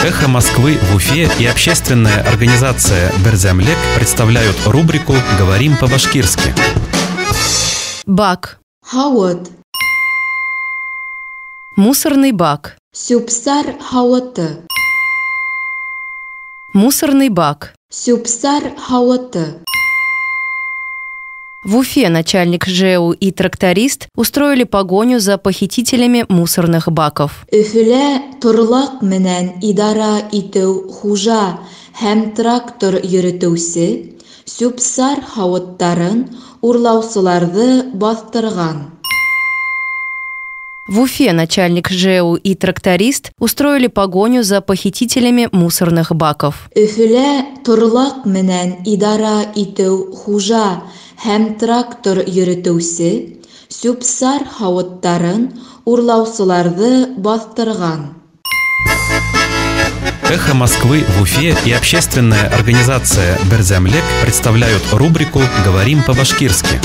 «Эхо Москвы» в Уфе и общественная организация «Берҙәмлек» представляют рубрику «Говорим по-башкирски». Бак. Һауыт. Мусорный бак. Сүп-сар һауыты. Мусорный бак. Сүп-сар һауыты. В Уфе начальник ЖЭУ и тракторист устроили погоню за похитителями мусорных баков. Өфөлә торлаҡ менән идара итеү хужа һәм трактор йөрөтөүсе сүп-сар һауыттарын урлаусыларҙы баҫтырған. В Уфе начальник ЖЭУ и тракторист устроили погоню за похитителями мусорных баков. Өфөлә торлаҡ менән идара итеү хужа һәм трактор йөрөтөүсе сүп-сар һауыттарын урлаусыларҙы баҫтырған. «Эхо Москвы» в Уфе и общественная организация «Берҙәмлек» представляют рубрику «Говорим по-башкирски».